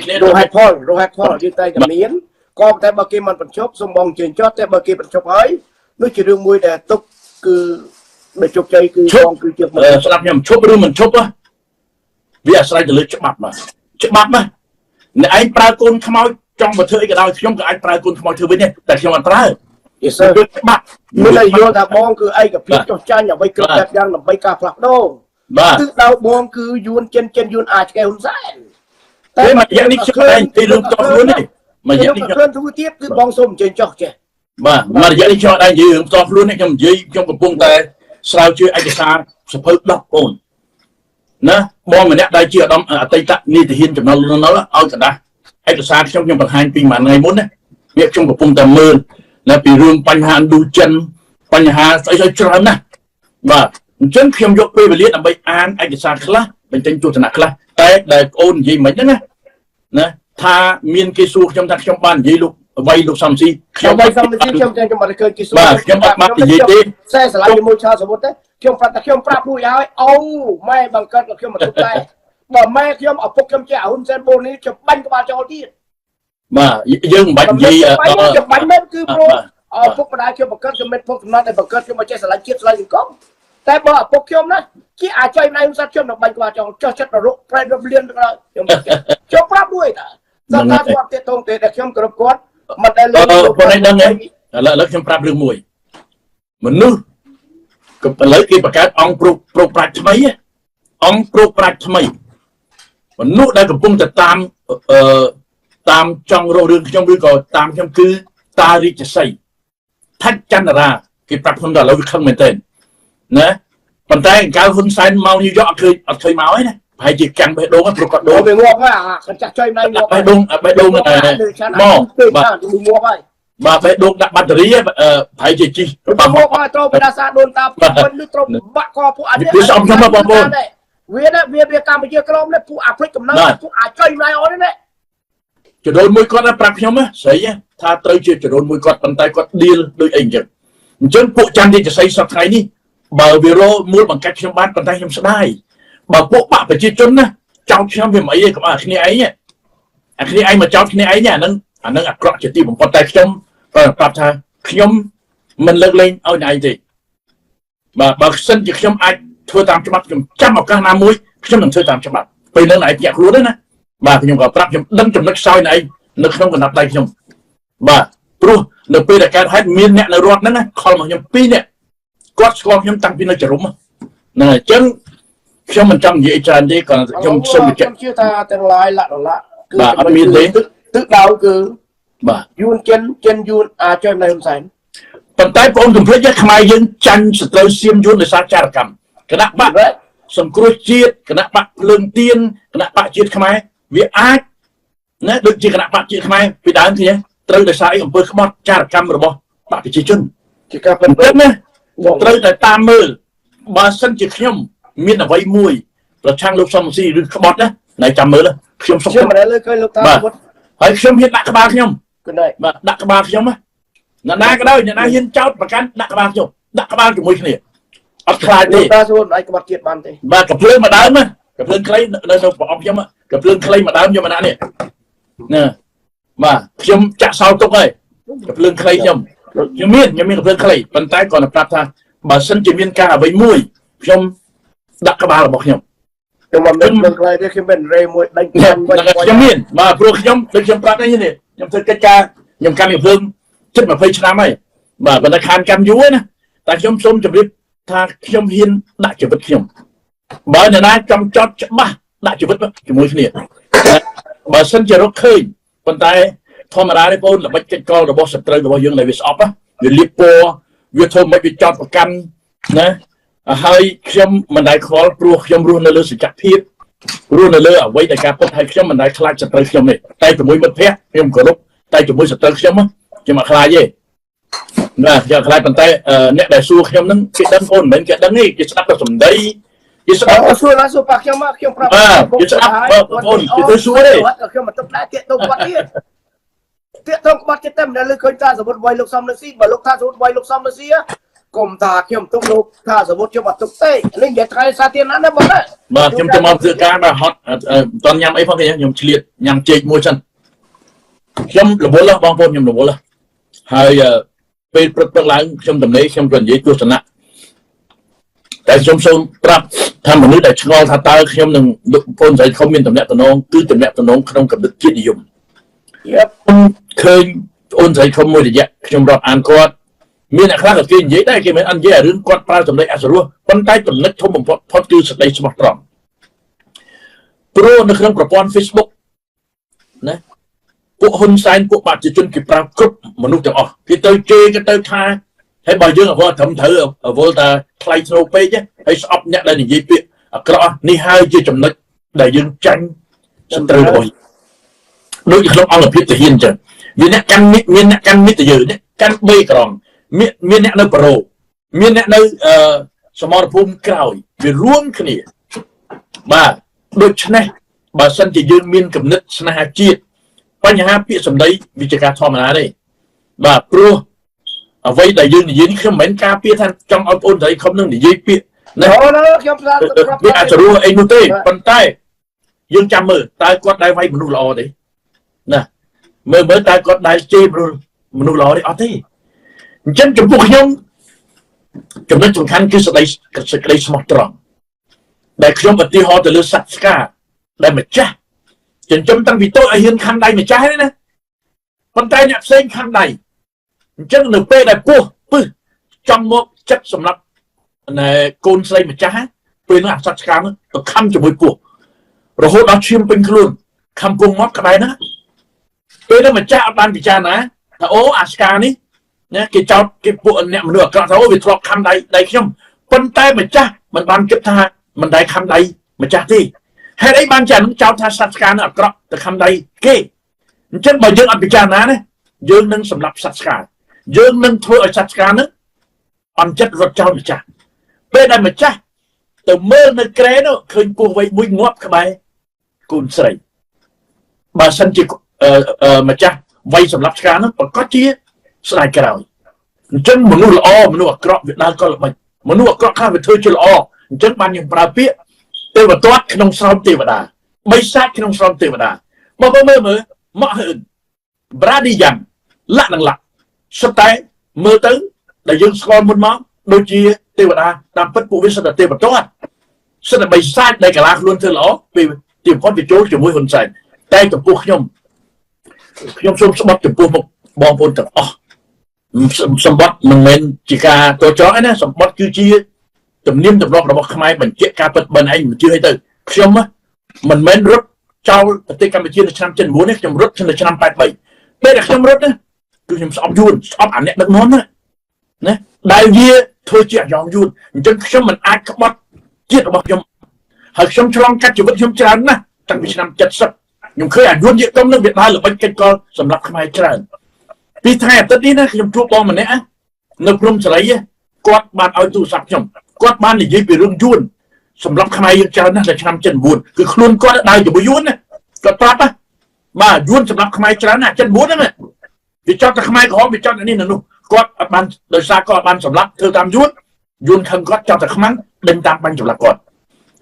គ្នារហេតុផលរហេតុផលយើងតែតែមានក៏តែបើគេមិនបញ្ចប់សូមបងជើញចោះតែបើគេបញ្ចប់ហើយនោះជារឿងមួយដែលទុកគឺមិនជោគជ័យគឺបងគឺជាស្ដាប់ខ្ញុំឈប់ឬមិនឈប់វាអាស្រ័យទៅលើច្បាប់បាទច្បាប់ណាអ្នកឯងប្រើកូនខ្មោចចង់មកធ្វើអីក៏ដោយខ្ញុំក៏អាចប្រើកូនខ្មោចធ្វើវិញដែរតែខ្ញុំអត់ប្រើច្បាប់ មានតែយល់ថាបងគឺឯកភាពចុះចាញ់អ្វីគ្រប់បែបយ៉ាងដើម្បីការផ្លាស់ប្ដូរ បាទ ទិសដៅបងគឺយួនចិនចិនយួនអាចឆ្កែហ៊ុនសែន តែមួយរយៈនេះខ្ញុំតែពីរឿងតខ្លួននេះមួយរយៈនេះ ខ្លួនធ្វើទៀតគឺបងសូមអញ្ជើញចុះចេះ បាទមួយរយៈនេះខ្ញុំអត់ដែរនិយាយរឿងផ្ទាល់ខ្លួននេះខ្ញុំនិយាយខ្ញុំកំពុងតែស្រាវជ្រាវឯកសារសភៅ10បងណាបងម្នាក់ដែលជាឧត្តមអតីតនាយទាហានចំណុលលន់ឲ្យកដាស់ឯកសារខ្ញុំខ្ញុំបង្ហាញពីមួយថ្ងៃមុនណាវាខ្ញុំកំពុងតែមើលណាពីរឿងបញ្ហាឥណ្ឌូចិនបញ្ហាស្អីស្អីច្រើនណាស់បាទអញ្ចឹងខ្ញុំយកពេលវេលាដើម្បីអានឯកសារខ្លះបញ្ចេញទស្សនៈខ្លះតែដែលបងអូននិយាយមិនហ្នឹងណាណាថាមានគេសួរខ្ញុំថាខ្ញុំបាននិយាយលោកអ្វីលោកសំស៊ីខ្ញុំបីសំស៊ីខ្ញុំខ្ញុំអត់ឃើញគេសួរ បាទខ្ញុំអត់បាននិយាយទេ ខ្សែស្រឡាញ់ជាមួយឆាសមុទ្រទេខ្ញុំប្រាប់តែខ្ញុំប្រាប់រួចហើយអូម៉ែបង្កើតក៏ខ្ញុំមកទុកដែរបើម៉ែខ្ញុំឪពុកខ្ញុំជាហ៊ុនសែនបូនេះខ្ញុំបាញ់ក្បាលចោលទៀត បាទយើងមិនបាច់និយាយ ខ្ញុំបាញ់មែនគឺព្រោះឪពុកម្ដាយខ្ញុំបង្កើតខ្ញុំមិនពុកកំណត់តែបង្កើតខ្ញុំមកចេះស្រឡាញ់ជាតិស្រឡាញ់សង្គមតែបើឪពុកខ្ញុំណាជាអាចុយម្ដាយហ៊ុនសែនខ្ញុំនឹងបាញ់ក្បាលចោលចោះចិត្តរកប្រែរំលៀនដល់ខ្ញុំខ្ញុំប្រាប់រួចតាសត្វតាគាត់ទៀតតងទេតែខ្ញុំគ្រប់គាត់មិនដែលលើ ប៉ុណ្ណេះដឹងទេឥឡូវខ្ញុំប្រាប់រឿងមួយមនុស្សក៏ឥឡូវគេបង្កើតអង្គប្រុកប្រាជ្ញថ្មីអង្គប្រុកប្រាជ្ញថ្មីមនុស្សដែលកំពុងតែតាមតាមចង់រករឿងខ្ញុំឬក៏តាមខ្ញុំគឺតារាជសីថាច់ចន្ទរាគេប្រាប់ខ្ញុំដល់ឥឡូវវាខឹងមែនទែនណាប៉ុន្តែកាលហ៊ុនសែនមកញូវយ៉កអត់ឃើញអត់ឃើញមកទេណាប្រហែលជាកាំងបេះដូងព្រោះគាត់ដូង វាងាប់ហើយអាចាស់ចុយម្ដាយងាប់ បេះដូងបេះដូងមកបាទងាប់ហើយ បាទបេះដូងដាក់បាក់តេរីប្រហែលជាជី បាទងាប់ហើយត្រូវបដាសាដូនតាពេញឬត្រូវបាក់កពួកអានេះ វាសំខ្ញុំបងប្អូន វាណាវាកម្ពុជាក្រមនេះពួកអាហ្វ្រិកកំណើតពួកអាចុយម្ដាយអូននេះ ចដូនមួយគាត់ប្រាប់ខ្ញុំស្រីថាត្រូវជាចដូនមួយគាត់ប៉ុន្តែគាត់ឌីលដូចអីអញ្ចឹងអញ្ចឹងពួកចន្ទរាជសីសប្តាហ៍ថ្ងៃនេះបើវារមូលបង្កាច់ខ្ញុំបានប៉ុន្តែខ្ញុំស្ដាយបើពួកបាក់ប្រជាជនណាចោតខ្ញុំវាមិនអីទេកុំឲ្យគ្នាឯងអាគ្នាឯងមកចោតគ្នាឯងអាហ្នឹងអាហ្នឹងអាក្រក់ជាទីបំផុតតែខ្ញុំក៏ប្រាប់ថាខ្ញុំមិនលើកលែងឲ្យអ្នកឯងទេបាទបើសិនជាខ្ញុំអាចធ្វើតាមច្បាប់ខ្ញុំចាំឱកាសណាមួយខ្ញុំនឹងធ្វើតាមច្បាប់ពេលហ្នឹងឯងញាក់ខ្លួនណាបាទខ្ញុំក៏ប្រាប់ខ្ញុំដឹងចំណុចខ្សោយឯងនៅក្នុងកណ្ដាប់ដៃខ្ញុំបាទព្រោះនៅពេលដែលកើតហេតុមានអ្នកនៅរដ្ឋហ្នឹងណាខលមកខ្ញុំ2នាក់គាត់ស្គាល់ខ្ញុំតាំងពីនៅចរុំហ្នឹងអញ្ចឹងខ្ញុំមិនចង់និយាយច្រើនទេគាត់ខ្ញុំសូមបញ្ជាក់ ខ្ញុំជឿថាទាំងឡាយលក្ខណៈ គឺបាទអត់មានទេ ទិសដៅគឺ បាទ យួនចិនចិនយួនអាចុយនៅហ៊ុនសែន ប៉ុន្តែបងកុំភ្លេចខ្មែរយើងចាញ់សត្រូវសៀមយួនដោយសារចារកម្មគណៈបកសង្គ្រោះជាតិគណៈបកភ្លើងទៀនគណៈបកជាតិខ្មែរវាអាចណាដូចជាគណៈបកជាតិខ្មែរពីដើមគ្នាត្រូវដោយសារអីអំពើក្បត់ចារកម្មរបស់បកប្រជាជន ជាការពិត ណាត្រូវតែតាមមើលបើសិនជាខ្ញុំមានអ្វីមួយប្រឆាំងលោកសំស៊ីឬក្បត់ណាណៃចាំមើលខ្ញុំសុខ ខ្ញុំមិនដែលលើឃើញលោកតា វុតហើយខ្ញុំហ៊ានដាក់ក្បាលខ្ញុំបាទដាក់ក្បាលខ្ញុំណាអ្នកណាក៏ដោយអ្នកណាហ៊ានចោតប្រកាន់ដាក់ក្បាលខ្ញុំដាក់ក្បាលជាមួយគ្នាអត់ខ្លាចទេ លោកតាសួរមិនអាចក្បត់ជាតិបានទេ បាទកាភ្លើងមួយដើមណាកាភ្លើងខ្លីនៅប្រអប់ខ្ញុំកាភ្លើងខ្លីមួយដើមខ្ញុំម្នាក់នេះណាបាទខ្ញុំចាក់សោទុកហើយកាភ្លើងខ្លីខ្ញុំខ្ញុំមានខ្ញុំមានកាភ្លើងខ្លីប៉ុន្តែគាត់ប្រាប់ថាបើសិនជាមានការអ្វីមួយខ្ញុំដាក់ក្បាលរបស់ខ្ញុំ ខ្ញុំមិនមានភ្លើងខ្លីទេខ្ញុំមានរេមួយដេញ ខ្ញុំមានបាទព្រោះខ្ញុំដូចខ្ញុំប្រាប់នេះខ្ញុំធ្វើកិច្ចការខ្ញុំកាន់កាភ្លើងជិត20ឆ្នាំហើយបាទប៉ុន្តែខានកាន់យូរណាតែខ្ញុំសូមជម្រាបថាខ្ញុំហ៊ានដាក់ជីវិតខ្ញុំបើអ្នកណាចង់ចត់ច្បាស់ដាក់ជីវិតជាមួយគ្នាបើសិនជារកឃើញប៉ុន្តែ ធម្មតាទេបងល្បិចកិច្ចកលរបស់សត្រូវរបស់យើងដែលវាស្អប់វាលៀបពណ៌វាធ្វើមិនវាចោតប្រកាន់ណាហើយខ្ញុំមិនដែលខ្វល់ព្រោះខ្ញុំរស់នៅលើសច្ចភាពរស់នៅលើអ្វីដែលការពិតហើយខ្ញុំមិនដែលខ្លាចសត្រូវខ្ញុំទេតែជាមួយមិត្តភក្តិខ្ញុំគោរពតែជាមួយសត្រូវខ្ញុំខ្ញុំអត់ខ្លាចទេណាខ្ញុំខ្លាចប៉ុន្តែអ្នកដែលសួរខ្ញុំហ្នឹងគេដឹងអូនមិនមែនគេដឹងទេគេស្ដាប់តែសម្ដីគេស្ដាប់ សួរណាសួរប៉ាខ្ញុំមកខ្ញុំប្រាប់ គេស្ដាប់បងប្អូនគេទៅសួរទេ ខ្ញុំមកទឹកដែរទៀតទៅគាត់ទៀតទៀតទៅក្បត់ចិត្តតែមិនដែលលើឃើញថាសមុទ្រវាយលោកសំរងស៊ីបើលោកថាសមុទ្រវាយលោកសំរងស៊ីកុំថាខ្ញុំទុកលោកថាសមុទ្រខ្ញុំអត់ទុកទេនេះនិយាយថ្ងៃសាធារណៈណាបងណា បាទខ្ញុំទៅមកធ្វើការបាទហត់មិនតន់ញ៉ាំអីផងខ្ញុំឆ្លៀតញ៉ាំចេកមួយសិនខ្ញុំរវល់បងប្អូនខ្ញុំរវល់ហើយពេលព្រឹកឡើងខ្ញុំតំណេខ្ញុំក៏និយាយទស្សនៈតែខ្ញុំសូមប្រាប់ថាមនុស្សដែលឆ្ងល់ថាតើខ្ញុំនឹងលោកប្អូនស្រីខំមានតំណែងគឺតំណែងក្នុងកម្រិតជាតិនិយមខ្ញុំឃើញប្អូនស្រីខំមួយរយៈខ្ញុំរាប់អានគាត់មានអ្នកខ្លះក៏គេនិយាយដែរគេមិនអត់និយាយរឿងគាត់ប្រើសម្ដីអសុរោះប៉ុន្តែចំណុចធំបំផុតគឺសម្ដីស្មោះត្រង់ព្រោះនៅក្នុងប្រព័ន្ធ Facebook ណាពួកហ៊ុនសែនពួកបច្ចុប្បន្នគេប្រើគ្រប់មនុស្សទាំងអស់គេទៅជេរគេទៅថាហើយបើយើងអវល់ត្រឹមត្រូវអវល់តែថ្លៃស្នូពេកហើយស្អប់អ្នកដែលនិយាយពាក្យអាក្រក់នេះហើយជាចំណុចដែលយើងចាញ់សត្រូវរបស់ដូចក្នុងអង្គភាពទាហានចឹងមានអ្នកកាន់មានអ្នកកាន់មិត្តយើងអ្នកកាន់បេក្រងមានអ្នកនៅប្រូមានអ្នកនៅសមរភូមិក្រោយវារួមគ្នាបាទដូច្នេះបើសិនជាយើងមានគំនិតស្នេហាជាតិបញ្ហាពាក្យសម្ដីវាជាការធម្មតាទេបាទព្រោះអ្វីដែលយើងនិយាយនេះខ្ញុំមិនមែនការពារថាចង់ឲ្យបងស្រីខំនឹងនិយាយពាក្យណាខ្ញុំប្រាប់វាអាចរស់អីនោះទេប៉ុន្តែយើងចាំមើលតើគាត់ដែលវាយមនុស្សល្អទេណាមើលតើគាត់ដែលជេរមនុស្សល្អទេអត់ទេអញ្ចឹងចំពោះខ្ញុំចំណុចសំខាន់គឺសេចក្តីស្មោះត្រង់ដែលខ្ញុំឧទាហរណ៍ទៅលើសត្វស្កាដែលម្ចាស់ចិញ្ចឹមតាំងពីតូចឲ្យហ៊ានខំដៃម្ចាស់ទេណាប៉ុន្តែអ្នកផ្សេងខំដៃអញ្ចឹងនៅពេលដែលពោះពឹសចង់មកចិត្តសម្រាប់ណែកូនស្រីម្ចាស់ពេលនោះអាសត្វឆ្កាងទៅខំជាមួយពោះរហូតដល់ឈាមពេញខ្លួនខំគង់មកក្បែរណាពេលនោះម្ចាស់អត់បានពិចារណាថាអូអាស្កានេះណាគេចោទគេពួកអ្នកមនុស្សអាក្រក់ថាអូវាធ្លាប់ខំដៃខ្ញុំប៉ុន្តែម្ចាស់មិនបានគិតថាមិនដែលខំដៃម្ចាស់ទេហេតុអីបានចានឹងចោទថាសត្វឆ្កានឹងអាក្រក់ទៅខំដៃគេអញ្ចឹងបើយើងអត់ពិចារណាណាយើងនឹងសម្លាប់សត្វឆ្កាយើងនឹងធ្វើឲ្យសត្វឆ្កានឹងអន់ចិត្តរត់ចោលម្ចាស់ពេលដែលម្ចាស់ទៅមើលនៅក្រែនោះឃើញពោះវៃមួយងាប់ក្បែរកូនស្រីបើសិនជាម្ចាស់វៃសម្រាប់ឆ្កានឹងប្រកាសជាស្ដាយក្រោយអញ្ចឹងមនុស្សល្អមនុស្សអាក្រក់វាដើរក៏ល្បិចមនុស្សអាក្រក់ខ្លះវាធ្វើជាល្អអញ្ចឹងបានខ្ញុំប្រើពាក្យទេវទត្តក្នុងស្រោមទេវតាបិសាចក្នុងស្រោមទេវតាបើមើលមកហឿនប្រាឌីយ៉ាងលាក់នឹងលាក់សុទ្ធតែមើលទៅដែលយើងស្គាល់មុនមកដូចជាទេវតាតាមពិតពួកវាសុទ្ធតែទេវទត្តសុទ្ធតែបិសាចដែលកាឡាខ្លួនធ្វើល្អពេលទីបំផុតវាចូលជាមួយហ៊ុនសែនតែចំពោះខ្ញុំខ្ញុំសូមស្បត់ចំពោះមុខបងប្អូនទាំងអស់សម្បត្តិមិនមែនជាការតចឯណាសម្បត្តិគឺជាទំនៀមទម្លាប់របស់ខ្មែរបញ្ជាក់ការពិតបើឯងមិនជឿអីទៅខ្ញុំមិនមែនរត់ចោលប្រទេសកម្ពុជានៅឆ្នាំ79នេះខ្ញុំរត់នៅឆ្នាំ83ពេលដែលខ្ញុំរត់ណាគឺខ្ញុំស្អប់យួនស្អប់អាអ្នកដឹកនាំណាណាដែលវាធ្វើជាអាយ៉ងយួនអញ្ចឹងខ្ញុំមិនអាចក្បត់ជាតិរបស់ខ្ញុំហើយខ្ញុំឆ្លងកាត់ជីវិតខ្ញុំច្រើនណាស់តាំងពីឆ្នាំ70ខ្ញុំឃើញអាយួនយេកុំនឹងវាដើរល្បិចកិច្ចកលសម្រាប់ខ្មែរច្រើនពីថ្ងៃអាទិត្យនេះណាខ្ញុំជួបបងម្នាក់នៅព្រំសេរីគាត់បានឲ្យទូរស័ព្ទខ្ញុំគាត់បាននិយាយពីរឿងយួនសម្រាប់ខ្មែរយើងច្រើនណាស់នៅឆ្នាំ79គឺខ្លួនគាត់ដើរជាមួយយួនណាគាត់ប្រាប់ណាបាទយួនសម្រាប់ខ្មែរច្រើនណាស់79ហ្នឹងវាចោតតែខ្មែរក្រហមវាចោតនេះនៅនោះគាត់អត់បានដោយសារគាត់បានសម្លាប់ធ្វើតាមយួនយួនខឹងគាត់ចោតតែខ្មាំងដេញតាមបាញ់សម្លាប់គាត់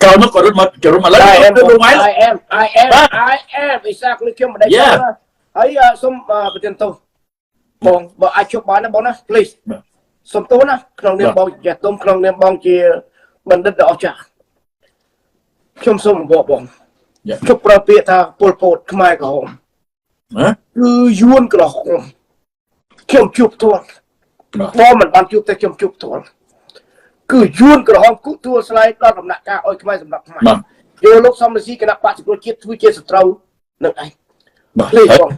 ក្រោយមកគាត់រត់មកជរុំឥឡូវ I am I am I am exactly ខ្ញុំមិនได้ហើយសូមប្រទានទោសបងបើអាចជប់បានណាបងណា please សូមទោសណាក្នុងនាមបងជាទុំក្នុងនាមបងជាបណ្ឌិតដ៏អស្ចារ្យខ្ញុំសូមអង្វរបងជប់ប្រើពាក្យថាពលពតខ្មែរក្រហមគឺយួនក្រហមខ្ញុំជួបផ្ទាល់បងមិនបានជួបតែខ្ញុំជួបផ្ទាល់គឺយួនក្រហមគុទួលស្លែដល់ដំណាក់កាលឲ្យខ្មែរសម្រាប់ខ្មែរយកលោកសំរងស៊ីគណៈបក្សប្រជាជាតិធ្វើជាសត្រូវនឹងឯង please បង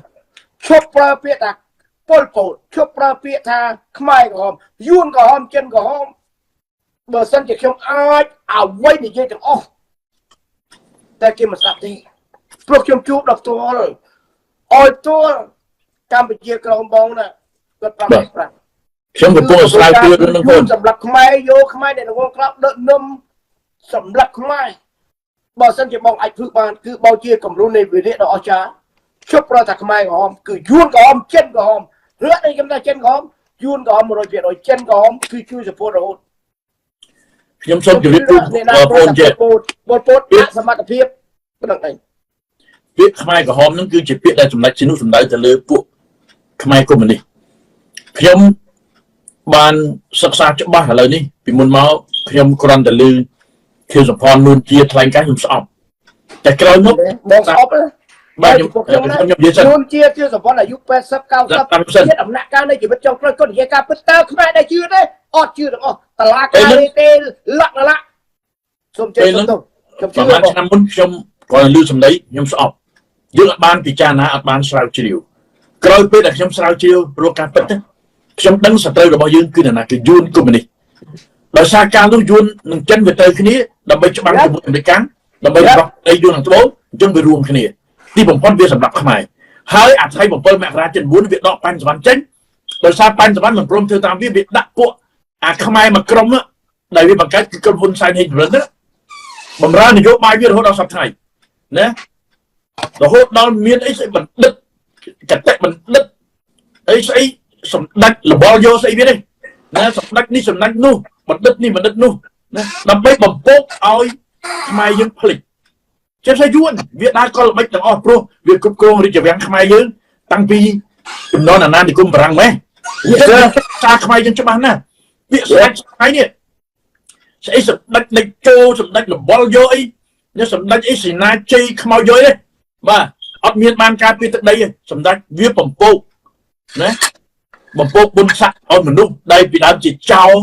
ឈប់ប្រើពាក្យថាប៉ុលពតឈប់ប្រើពាក្យថាខ្មែរក្រហមយួនក្រហមចិនក្រហមបើសិនជាខ្ញុំអាចអ្វីនិយាយទាំងអស់តែគេមិនស្ដាប់ទេព្រោះខ្ញុំជួបដល់ផ្ទាល់ឲ្យផ្ទាល់កម្ពុជាក្រមបងណាគាត់ប្រាប់ប្រាប់ ខ្ញុំកំពុងស្រាវជ្រាវរឿងហ្នឹងបង សម្រាប់ខ្មែរយកខ្មែរដែលងងក្លោកដឹកនឹមសម្រាប់ខ្មែរបើសិនជាបងអាចធ្វើបានគឺបងជាគំរូនៃវិរិយដ៏អស្ចារ្យជប់ប្រថាខ្មែរក្រហមគឺយួនក្រហមចិនក្រហមរឿងនេះខ្ញុំថាចិនក្រហមយួនក្រហម 100% ចិនក្រហមគឺជួយ support រហូត ខ្ញុំសូមជម្រាបជូនបងប្អូនចេះ ពលពតអសមត្ថភាពប៉ុណ្្នឹងឯង ពាក្យខ្មែរក្រហមហ្នឹងគឺជាពាក្យដែលសម្ដេចជានោះសម្ដៅទៅលើពួកខ្មែរកុម្មុយនីសខ្ញុំបានសិក្សាច្បាស់ឥឡូវនេះពីមុនមកខ្ញុំគ្រាន់តែឮខៀវសំផននួនជាថ្លែងការខ្ញុំស្អប់តែក្រោយមក បងស្អប់ បាទខ្ញុំខ្ញុំនិយាយសិន នួនជាជាសម្ព័ន្ធអាយុ80 90ជាដំណាក់កាលនៃជីវិតចុងក្រោយគាត់និយាយការពិតតើខ្មែរដែលជឿទេអត់ជឿទាំងអស់តឡាការទេលក្ខណៈសូមជឿសូមទៅខ្ញុំជឿ ប្រហែលឆ្នាំមុនខ្ញុំគ្រាន់តែឮសម្ដីខ្ញុំស្អប់យើងអត់បានពិចារណាអត់បានស្រាវជ្រាវក្រោយពេលដែលខ្ញុំស្រាវជ្រាវរកការពិតខ្ញុំដឹងសត្រូវរបស់យើងគឺនរណាគឺយួនកុម្មុយនីសដោយសារការនោះយួននិងចិនវាទៅគ្នាដើម្បីច្បាំងជាមួយអាមេរិកដើម្បីរកដីយួននិងត្បូងអញ្ចឹងវារួមគ្នាទីបំផុតវាសម្រាប់ខ្មែរហើយអាថ្ងៃ7មករា79វាដកបញ្ញសវណ្ណចេញដោយសារបញ្ញសវណ្ណមិនព្រមធ្វើតាមវាវាដាក់ពួកអាខ្មែរមួយក្រុមដែលវាបង្កើតគឺក្រុមហ៊ុនសែនហេងចម្រិនបំរើនយោបាយវារហូតដល់សប្តាហ៍ថ្ងៃណារហូតដល់មានអីស្អីបណ្ឌិតកតិបណ្ឌិតអីស្អីសម្ដេចលបលយកស្អីវានេះណាសម្ដេចនេះសម្ដេចនោះបណ្ឌិតនេះបណ្ឌិតនោះណាដើម្បីបំពោកឲ្យខ្មែរយើងភ្លេចចេះតែយួនវាដើរកលល្បិចទាំងអស់ព្រោះវាគ្រប់គ្រងរាជវាំងខ្មែរយើងតាំងពីចំនួនអាណានិគមបារាំងម៉េះសារខ្មែរយើងច្បាស់ណាស់ពាក្យស្ដេចខ្មែរនេះស្អីសម្ដេចនៃជោសម្ដេចលបលយកអីនេះសម្ដេចអីសេនាជ័យខ្មោចយកទេបាទអត់មានបានការពីទឹកដីទេសម្ដេចវាបំពោកណាបំពោកបុណ្យស័ក្តិឲ្យមនុស្សដែលពីដើមជាចោល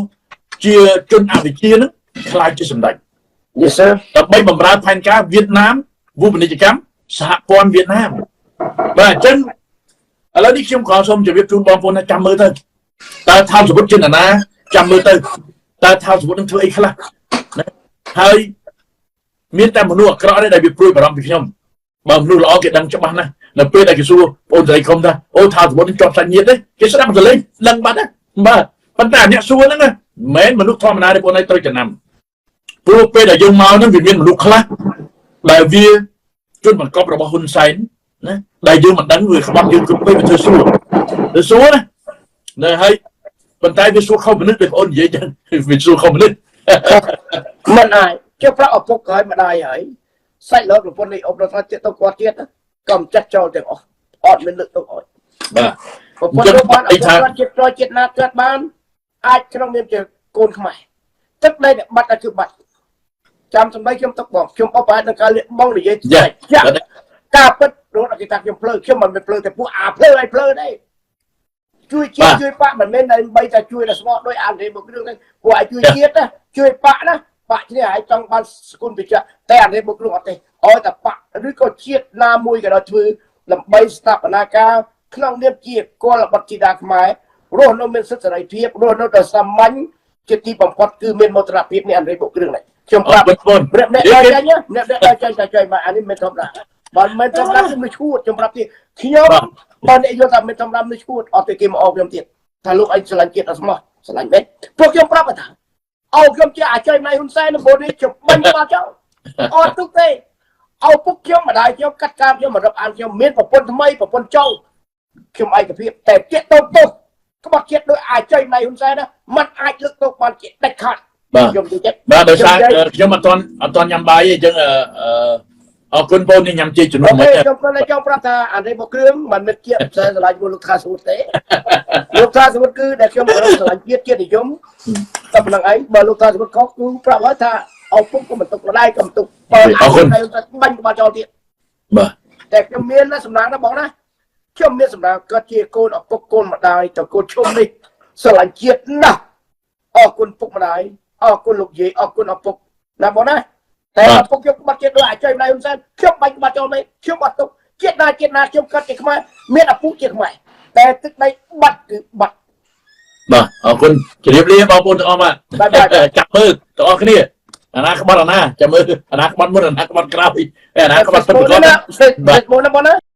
ជាជនអវិជ្ជាហ្នឹងខ្លាចជាសម្ដេច Yes sir ដើម្បីបំរើផែនការវៀតណាមវូពាណិជ្ជកម្មសហព័ន្ធវៀតណាមបាទអញ្ចឹងឥឡូវនេះខ្ញុំក៏សូមជម្រាបជូនបងប្អូនថាចាំមើលទៅតើថោសវុទ្ធជានរណាចាំមើលទៅតើថោសវុទ្ធនឹងធ្វើអីខ្លះណាហើយមានតែមនុស្សអាក្រក់ទេដែលវាព្រួយបារម្ភពីខ្ញុំបើមនុស្សល្អគេដឹងច្បាស់ណាស់នៅពេលដែលគេសួរបងស្រីខំថាអូថោសវុទ្ធនឹងជាប់សាច់ញាតិទេគេស្ដាប់សលេងដឹងបាត់ណាបាទប៉ុន្តែអ្នកសួរហ្នឹងមិនមែនមនុស្សធម្មតាទេបងឯងត្រូវចំណាំព្រោះពេលដែលយើងមកហ្នឹងវាមានមនុស្សខ្លះដែលវាជនបង្កប់របស់ហ៊ុនសែនណាដែលយើងមិនដឹងវាក្បត់យើងគ្រប់ពេលវាធ្វើសួរធ្វើសួរណានៅហើយប៉ុន្តែវាសួរខុសមនុស្សដូចបងអូននិយាយចឹងវាសួរខុសមនុស្ស មិនអាចជឿប្រាប់ឪពុកហើយម្ដាយហើយសាច់លោតប្រពន្ធនេះអបដល់ថាទៀតទៅគាត់ទៀតក៏មិនចាត់ចោលទាំងអស់អត់មានលើកទុកឲ្យ បាទ ប្រពន្ធនោះបានឪពុកគាត់ជាតិក្រជាតិណាគាត់បានអាចក្នុងនាមជាកូនខ្មែរទឹកដីដែលបាត់គឺបាត់ចាំសម្ដីខ្ញុំទុកបងខ្ញុំអបអរនឹងការលាកបងនិយាយការពិតរត់ឲ្យគេថាខ្ញុំភ្លើខ្ញុំមិនមែនភ្លើតែពួកអាភ្លើឲ្យភ្លើទេជួយជាតិជួយបាក់មិនមែនដើម្បីតែជួយដល់ស្មោះដោយអានទេមកគ្រឿងហ្នឹងពួកឲ្យជួយជាតិណាជួយបាក់ណាបាក់គ្នាឲ្យចង់បានសគុណវិជ្ជាតែអានេះមកគ្រឿងអត់ទេឲ្យតែបាក់ឬក៏ជាតិណាមួយក៏ដោយធ្វើដើម្បីស្ថាបនាការក្នុងនាមជាកុលបុត្រជីតាខ្មែររស់នៅមានសិទ្ធិសេរីភាពរស់នៅដោយសាមញ្ញជាទីបំផុតគឺមានមោទនភាពនេះអានេះមកគ្រឿងនេះខ្ញុំប្រាប់ម្នាក់ដល់ចាញ់ម្នាក់ដល់ចាញ់តែចាញ់មកអានេះមិនធម្មតាបើមិនធម្មតាខ្ញុំនឹងឈួតខ្ញុំប្រាប់ទៀតខ្ញុំបើអ្នកយល់ថាមិនធម្មតានឹងឈួតអត់ទេគេមកអោខ្ញុំទៀតថាលោកឯងស្រឡាញ់ជាតិអត់ស្មោះស្រឡាញ់មែនពួកខ្ញុំប្រាប់ថាអោខ្ញុំជាអាចណៃហ៊ុនសែននៅនេះខ្ញុំបាញ់បាល់ចោលអត់ទុកទេអោពុកខ្ញុំម្ដាយខ្ញុំកាត់កាមខ្ញុំមករាប់អានខ្ញុំមានប្រពន្ធថ្មីប្រពន្ធចោលខ្ញុំឯកភាពតែជាតិទៅទុកក្បត់ជាតិដោយអាចណៃហ៊ុនសែនណាมันអាចលើកទុកបានជាដាច់ខាត បាទ ខ្ញុំនិយាយ បាទដោយសារខ្ញុំអត់ទាន់ញ៉ាំបាយទេអញ្ចឹងអរគុណបងនេះញ៉ាំចេកជំនួសមក ខ្ញុំគាត់តែចង់ប្រាប់ថាអានេះមកគ្រឿងមិនមែនជាផ្សេងស្រឡាញ់មួយលោកថាសមុទ្រទេលោកថាសមុទ្រគឺដែលខ្ញុំស្រឡាញ់ជាតិជាតិនិយមតែប៉ុណ្្នឹងឯងបើលោកថាសមុទ្រខុសគឺប្រាប់ហើយថាឪពុកក៏មិនទុកម្ដាយក៏មិនទុកបើ អរគុណ បាញ់ក្បាលចោលទៀត បាទ តែខ្ញុំមានណាសំណាងណាបងណាខ្ញុំមានសំណាងគាត់ជាកូនឪពុកកូនម្ដាយតកូនឈុំនេះស្រឡាញ់ជាតិណាស់អរគុណពុកម្ដាយអរគុណលោកយាយអរគុណឪពុកណាបងណាតែឪពុកខ្ញុំក្បត់ជាតិដោយអាចម្ដាយហ៊ុនសែនខ្ញុំបាញ់ក្បាត់ចោលមែនខ្ញុំអត់ទុក ជាតិណាជាតិណាខ្ញុំកាត់ជាខ្មែរមានឪពុកជាខ្មែរតែទឹកដីបាត់គឺបាត់ បាទអរគុណជម្រាបលាបងប្អូនទាំងអស់បាទ បាយបាយ ចាប់មើលទាំងអស់គ្នាអាណាក្បត់អាណាចាំមើលអាណាក្បត់មុនអាណាក្បត់ក្រោយអាណាក្បត់ពិតប្រាកដ ណា Facebook ណាបងណា។